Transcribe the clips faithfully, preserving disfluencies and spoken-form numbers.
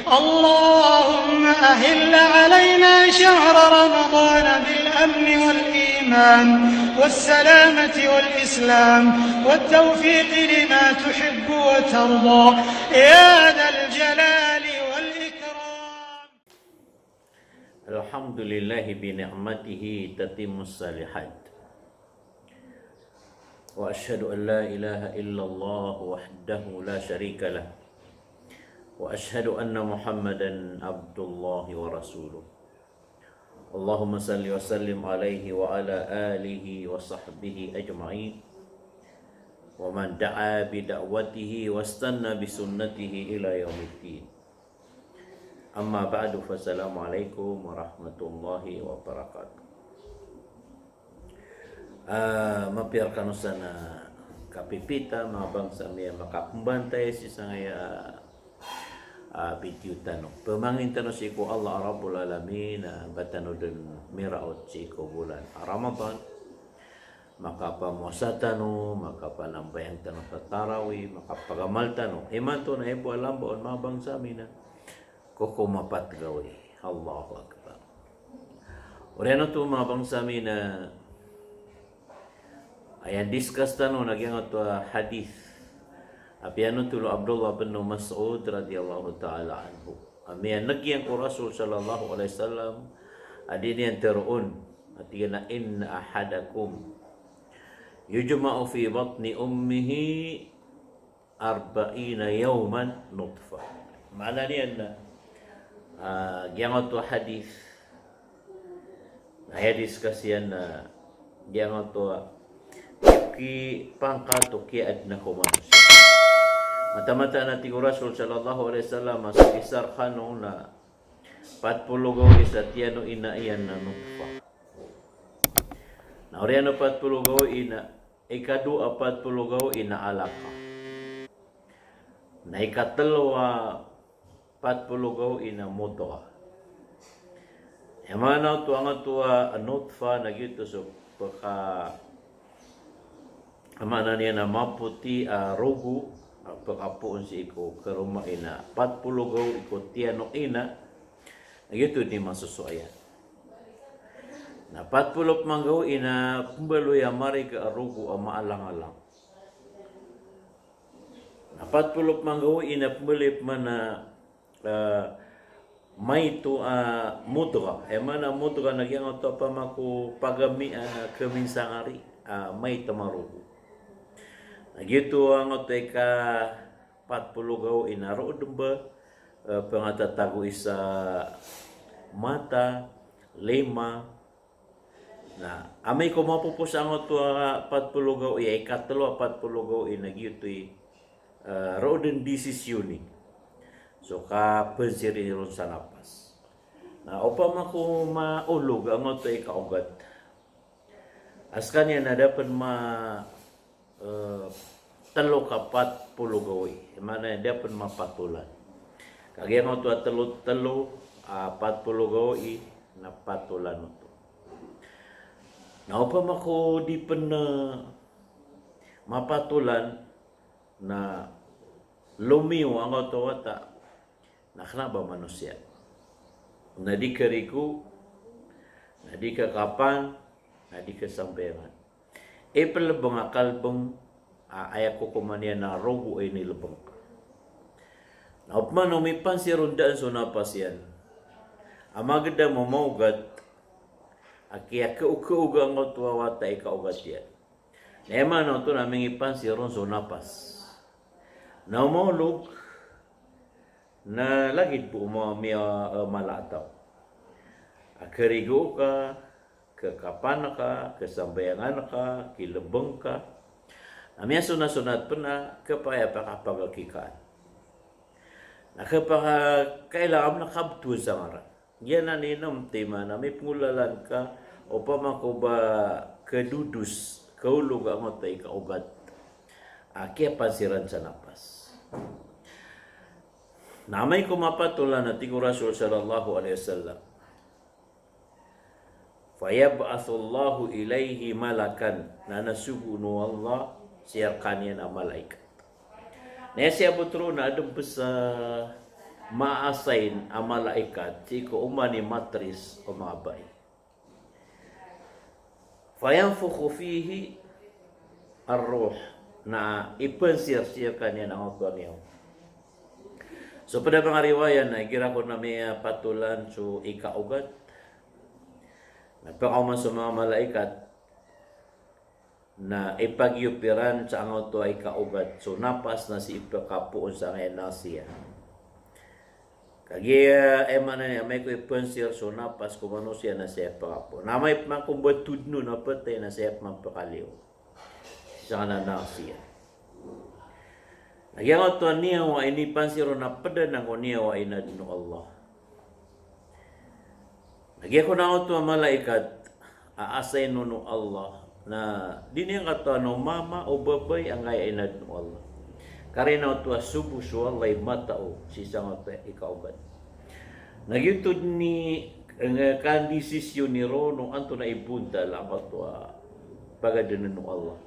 اللهم أهل علينا شهر رمضان بالأمن والإيمان والسلامة والإسلام والتوفيق لما تحب وترضى يا ذا الجلال والإكرام. الحمد لله بنعمته تتم الصالحات. وأشهد أن لا إله إلا الله وحده لا شريك له. وأشهد أن محمدا عبد الله ورسوله. اللهم صل وسلم عليه وعلى آله وصحبه أجمعين. ومن دعا بدعوته واستنى بسنته إلى يوم الدين. Amma ba'du, fassalamu alaikum warahmatullahi wabarakatuh. Ah, mapiya rkano san a kapipita, manga bangsa mi a makapmbantay sii sangkaya, ah, video tano. Pmangnin tano sii ko Allah Rabbul Alamin, ah, ba tano dn miraot sii ko bolan a Ramadan. Makapamowasa tano, makapanambayang tano sa tarawih, makapagamal tano. Imanto na ibo a lamba on, manga bangsa mi, na ko ko mapat gawii. Allahu Akbar. Oriyan oto, manga bangsa mi, na aya discuss tano na giyangkoto a hadith a piyanothol o Abdullah bin Mas'ud radhiyallahu ta'ala anhu. A miyaneg iyan ko Rasul sallallahu alaihi wasallam a di niyan tharoon a tig iyan a, "Inna ahadakum yujma'u fi batni ummihi arba'ina yawman nutfah." Maana niyan na, ah, giyangkoto a hadith na aya discuss iyan na giyangkoto a kipangkat o kiyaadn ko manosiya. Mataan-mataan a tig o Rasul sallallahu alaihi wasallam a so isa rkano na pat polo gawii sa tiyan o ina iyan na nutfah. Na oriyan o pat polo gawii na, ikadowa a pat polo gawii na alaqah. Na ikatlo a pat polo gawii na mudghah. Aya maana oto angkoto a nutfah na giyoto so pka, a maana niyan na mapoti a rogo a pkapoon sii ko karoma ina, pat polo gawii ko tiyan o ina. Na giyoto dn i masosowa iyan. Na pat polo pman gawii na pmbaloy a mariga a rogo a maalang-alang. Na pat polo pman gawii na pmbaloy pman a, eh, maito a mudghah. Aya maana a mudghah na giyangkoto a pamako pagamian a kaminsangari a maito a marogo. Na giyoto angkoto a ika pat polo gawii na roo dn ba, eh, pngatatago isa mata, lima. Na amay ko mapopos angkoto a pat polo gawii, ikatlo a pat polo gawii na giyoto i, eh, roo dn disisiyoni so kapnsirin iron sa napas. Na opama ko maolog angkoto a ikaogat, a skaniyan na da pn ma, eh, tlo ka pat polo gawii. Aya maana da pn mapatolan. Kagiya angkoto a tlo, tlo a pat polo gawii na patolan oto. Na opama ko di pn, eh, mapatolan, na lomiyo angkoto a wata, na kna ba manosiya. Na di karigo, na di kakapan, na di kasambayangan. Iplbng a kalbng a aya kokoman iyan na rogo a inilbng ka. Na opama na mipansir on daan so napas iyan a magdam a maogat a kiyakaogaoga angkoto a wata a ikaogat iyan. Na aya maana oto na mingipansir on so napas. Na o maolog, na lagid bo o ma-, miya, eh, mala a taw. A karigo ka, kakapan ka, kasambayangan ka, kilbng ka. Na miyasonasonat pn a kapakay a pakapagakikaan. Na kapakay a kailangan na kabtowan sa ngaran. Giyanan i inom timan a mipnggolalan ka, opama ko ba kadodos, kaolog angkoto a ikaogat a kiyapansiran sa napas. Na amay ko mapatolan a tig o Rasul sallallahu alaihi wasallam, "Fayab'athullahu ilaihi malakan," na, na sogoon o Allah sii rkaniyan a malaikat. Na aya siyabot roo na adn pn sa ma-assign a malaikat sii ko oman i matris o manga bai. Fayanfukhu fihi ar-ruh. Na ipansir sii rkaniyan angkoto a niyawa. So pd a manga riwaya na igira kon a miyapatolan so ikaogat, na pkaoma so manga malaikat, na ipagiyop iran sa angkoto a ikaogat so napas na sii pkapoon sangkaya nasiya. Kagiya, eh, maana niyan, amay ko ipansir so napas ko manosiya na sii pkapoon. Na amay pman ko ba todn on a pthay na sii pman pkaliyo sii sangkanan a nasiya. Lagid angkoto a niyawa a inipansir on na pd anan ko niyawa a inadn o Allah. Lagid angkoto a malaikat a assign on o Allah, na di niyan katawan o mama o babay angkaya inadn o Allah. Karina oto a sobo so Allah i matao sii sangkoto a ikaogat. Na giyoto dn i, eh, kandisisyon iron o antonaa i bontal angkoto a pagadnn o Allah.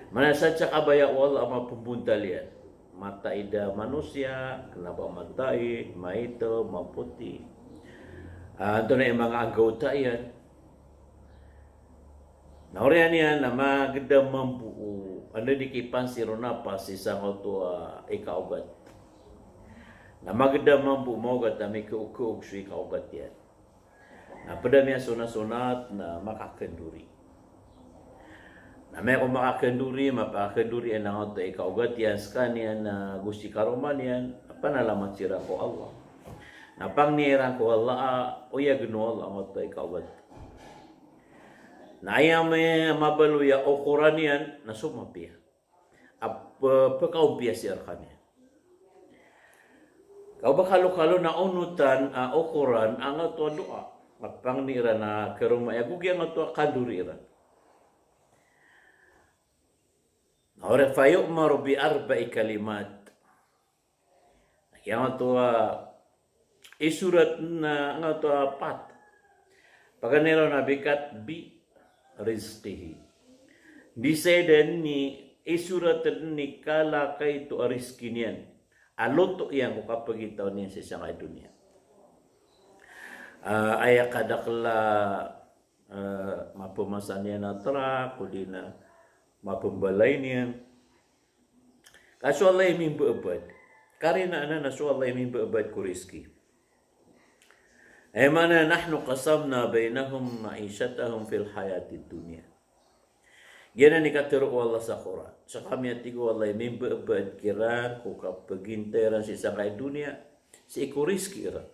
Maana sa sa kabaya o Allah a mapmbontal iyan. Mataid a manosiya, kna ba mataid, maitom, mapoti. Ah, antonaa i manga anggawta iyan. Na oriyan iyan na magda mambo o, anda di kipansir o napas sii sangkoto a ikaogat. Na magda mambo o maogat a mikaogkaog so ikaogat iyan. Na pd a miyasonasonat na makakandori. Na amay ko makakandori, mapakakandori iyan angkoto a ikaogat iyan skaniyan, na go sii karoma niyan, na panalamat siran ko Allah. Na pangni iran ko Allah a oyagn o Allah angkoto a ikaogat. Na aya mabaloy a okoran iyan na so mapiya a p-, pkaompiya sii rkaniyan. Ka o ba kalokalo na onotan a okoran angkoto a doa. Mapangni iran a karoma iyan ago giyangkoto a kandori iran. Na oriyan, fayu'maru bi arba'i kalimat. Giyangkoto a isorat na angkoto a pat. Paganay ron a bi katbi rizqihi. Di saya dn i isorat dn i kala a kaito a rizki niyan a loto iyan ko kapagintaw niyan sii sangkai doniya. Ah, aya kadakl a, ah, mapmasa niyan a trak, odi na mapmbalay niyan. Ka so Allah i mimbaabad. Karina anan a so Allah i mimbaabad ko rizki. Aya maana, nahnu qasamna bainahum ma'ishatahum fil hayatid dunya. Giyanan i katharo o Allah sa Qur'an. Skami, a tig o Allah, i mimbaabad kiran ko kapagintaw iran sii sangkai doniya, sii ko rizki iran.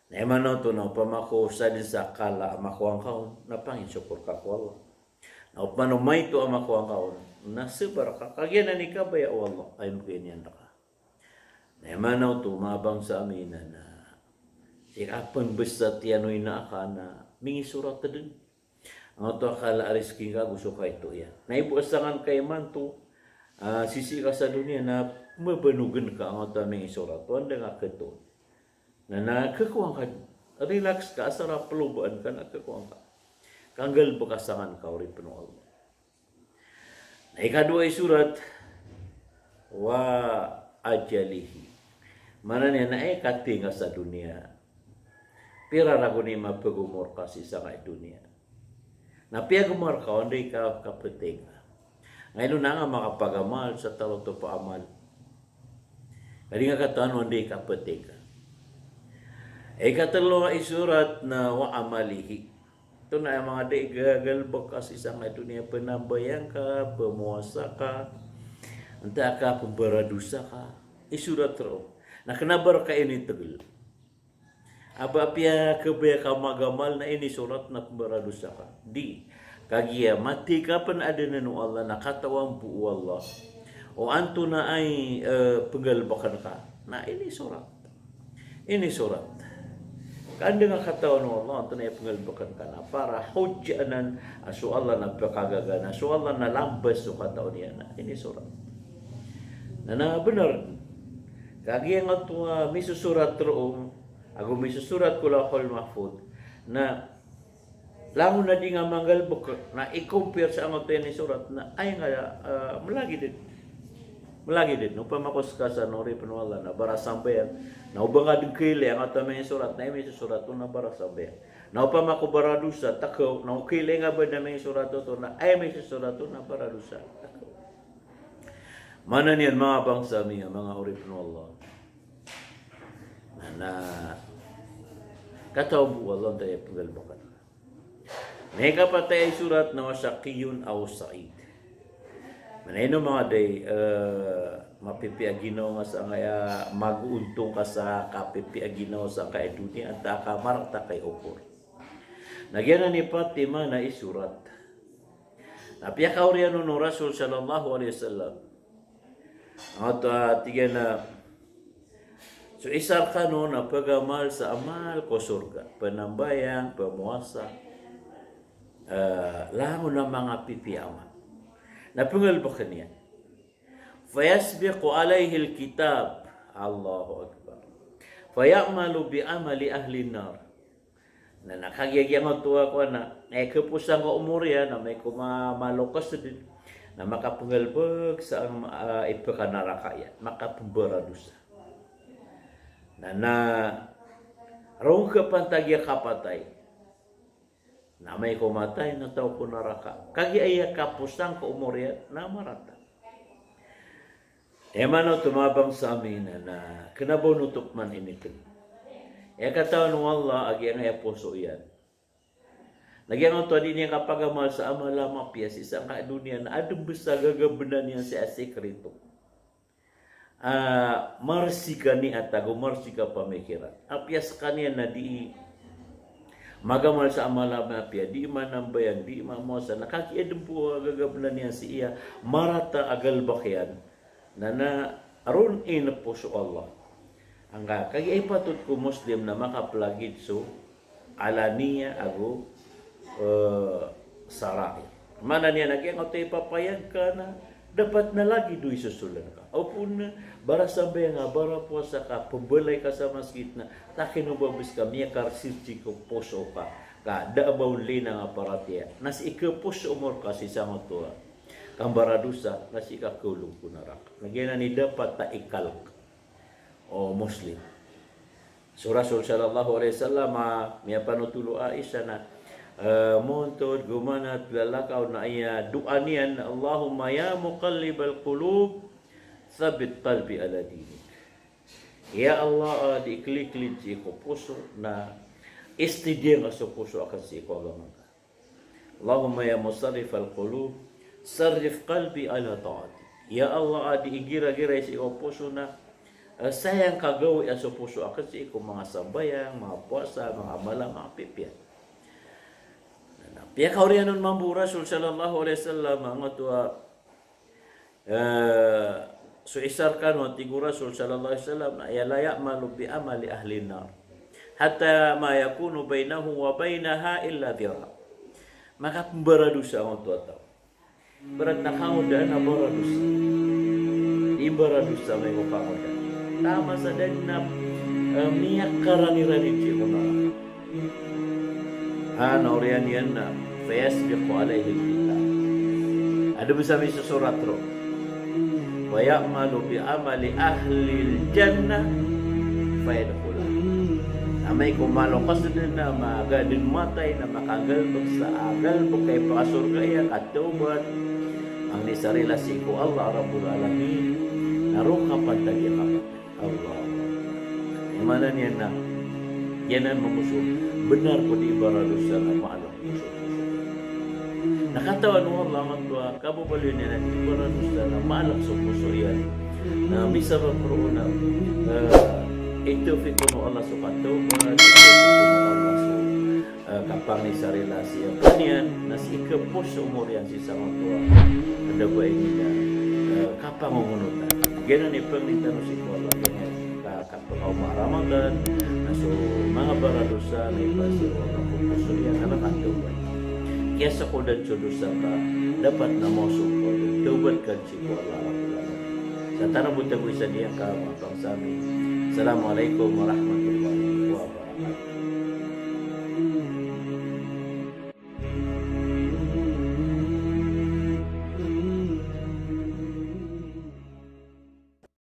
Na aya maana oto na opama ko sadn sa kala a makowa ngka on, na panginsokor ka ko Allah. Na opama o maito a makowa ngka on, na sabar ka, ka giyanan i kabaya o Allah a imbgay niyan rka. Na aya maana oto, manga bangsa ami, na, na sii ka pmbsat iyan o ina aka na mingisorat dn angkoto a kala a rizki ngka ago so kaito iyan. Na ibo a sangan ka imanto, ah, sisii ka sa doniya na mabanogn ka angkoto a mingisorat o anda ngka khato. Na, na khakowa ngka, relax ka, asar a plobaan ka na khakowa ngka. Ka nggalbk a sangan ka, oripn o Allah. Na ikadowa a isorat, wa ajalihi. Maana niyan na aya kathay ngka sa doniya. Pira ragon i mapagomor ka sii sangkai doniya. Na piyagomor ka o anda i ka-, kapathay ngka. Ngkaino na nga makapagamal sa talotop a amal. Ka di nga katawan o anda i kapathay ngka. Ikatlo a isorat na wa amalihi. Oto na aya manga da i gagalbk ka sii sangkai doniya, pnambayang ka, pmowasa ka, antaa ka pmbaradosa ka, isorat roo. Na kna ba rka initgl a ba apiya kabaya ka magamal na inisorat na pmbaradosa ka. Di. Kagiya mathay ka pn a adn o Allah na katawan bo o Allah o antonaa i, eh, pnggalbkn ka. Na inisorat. Inisorat. Ka anda nga katawan o Allah antonaa i pnggalbkn ka, na para hojja anan a so Allah na pkagaga, na so Allah na lambas so katawan iyan, na inisorat. Na, na bnar. Kagiya nga oto a misosorat roo, ago misosorat ko Lawhul Mahfudh. Na langon a di nga manggalbk, na i-compare sa angkoto a inisorat, na aya nga, ah, mlagid. Lagid den, opama ko ska san, oripn o Allah, na barasambayang, na o ba nga dn kailay angkoto a manga isorat, na aya misosorat on na barasambayang. Na opama ko baradosa, takaw, na o kailay nga ba dn a manga isorat oto, na aya misosorat on na baradosa, takaw. Maana niyan, manga bangsa mi a manga oripn o Allah, na, na katawan bo o Allah antaa i pnggalbkn. Na ikapat a isorat na wa shaqiyyun aw sa'id. Maana ino manga day, eh, mapipiya ginawa nga sangkaya, mag-oontong ka sa kapipiya ginawa sangkaya doniya, antaa ka marata ka i okor. Na giyanan i pat i maana i sorat. Na piyakaoriyan on o Rasul sallallahu alaihi wasallam. Angkoto a tig iyan a so isa rkano na pagamal sa amal ko sorga, pnambayang, pmowasa, eh, langon a manga pipiya a amal. Na pnggalbkn iyan. Fayasbiqu alaihil kitab. Allahu Akbar. Faya'malu bi amali ahlin nar. Na, na kagiya giyangkoto a kowan na, eh, khaposang ko omor iyan, na amay ko ma-, maloks dn, na makapnggalbk sa, ah, ipkanaraka iyan, makapmbaradosa. Na, na roo ngka pantag iyan kapatay. Na amay ko matay na taw ko naraka. Kagiya aya khaposang ko omor iyan, na marata. Aya maana oto, manga bangsa mi, na, na kna ba on oto pman initn. Aya katawan o Allah a giyangkaya poso iyan, na giyangkoto a dii niyan kapagamal sa amal a mapiya sii sangkaya doniya, na adn bs a gagabnan iyan sii a sikrito. Ah, marsi ka niyat ago marsi ka pamikiran. Apiya skaniyan na dii magamal sa amal a mapiya, dii manambayang, dii mamowasa, na kagiya adn bo a gagabnan iyan sii a marata a galbk iyan, na, na roo inposo o Allah. Angka, kagiya ipatot ko Muslim na makaplagid so alaniya ago, eh, sarair. Maana niyan na giyangkoto a ipapayag ka na dapat na lagid o isosolan ka. Opama na barasambayang ka, barapowasa ka, pmbalay ka sa masgit na takino ba bs ka miyakarsirji ko poso ka, ka da a ba on linang a paratiyaya. Na sii khaposo omor ka sii sangkoto a kambaradosa, na sii ka khaolog ko naraka. Na giyanan i dapat a ikalk o Muslim. So Rasul sallallahu alaihi wasallam, ah, miyapanotol o Aisha na, eh, montod, gomanat, lalakaw na aya doa niyan, "Allahumma ya muqallibal qulub, thabbit qalbi ala dinik." Ya Allah, ah, dii kliklid sii ko poso, na istidiya ngka so poso akn sii ko agama ngka. Allahumma ya musarrifal qulub, sarrif qalbi ala ta'atik. Ya Allah, a dii igira-gira sii ko poso na, eh, saya ngka gawii so poso akn sii ko manga sambayang, manga powasa, manga amal a mapipiya. Na piyakaoriyan on mambo o Rasul sallallahu alaihi wasallam, angkoto a Eh, so isa rkano, tig o Rasul sallallahu alaihi wasallam, na aya la ya'malu bi amali ahlin nar hatta ma yakunu bainahu wa bainaha illa dhira. Makapmbaradosa angkoto a taw. Ibarat na kangodaan a baradosa. Imbaradosa amay ko kangodaan. Taman sa da dn a, eh, miyakaranirani sii ko naraka. Ha, na oriyan iyan na, fayasbiqu alaihil kitab. Adn bs a misosorat roo. Wa ya'malu bi amali ahlil jannah fayadkhulaha. Amay ko maloks dn a maga dn matay na makanggalbk sa a galbk a ipakasorga iyan, katawbat, mangni sa rila sii ko Allah Rabbul Alamin, na roo kapantag iyan kapatay. Allah. Aya maana niyan na, giyanan mambo so bnar ko dii baradosa na maalk so poso. Na katawan o Allah angkoto a kababaloy niyan a dii baradosa na maalk so poso iyan. Na misabap roo na, eh, itawfiq on o Allah so katawbat, itawfiq on o Allah so eh, kapangni sa rila sii skaniyan, na sii khaposo omor iyan sii sangkoto a da a ba ini na, eh, kapangongonotan. Giyanan i pangnin tano sii ko Allah, giyanan ka, kapakaoma a Ramadan, na so manga baradosa na ipasir o Allah ko poso iyan na makatawbat. Kiyasakodan so dosa ka, dapat na maosok ka, tawbat ka sii ko Allah Rabbul Alamin. Sa tano bo tagoisan iyan ka, manga bangsa mi. Assalamu alaikum warahmatullahi wabarakatuh.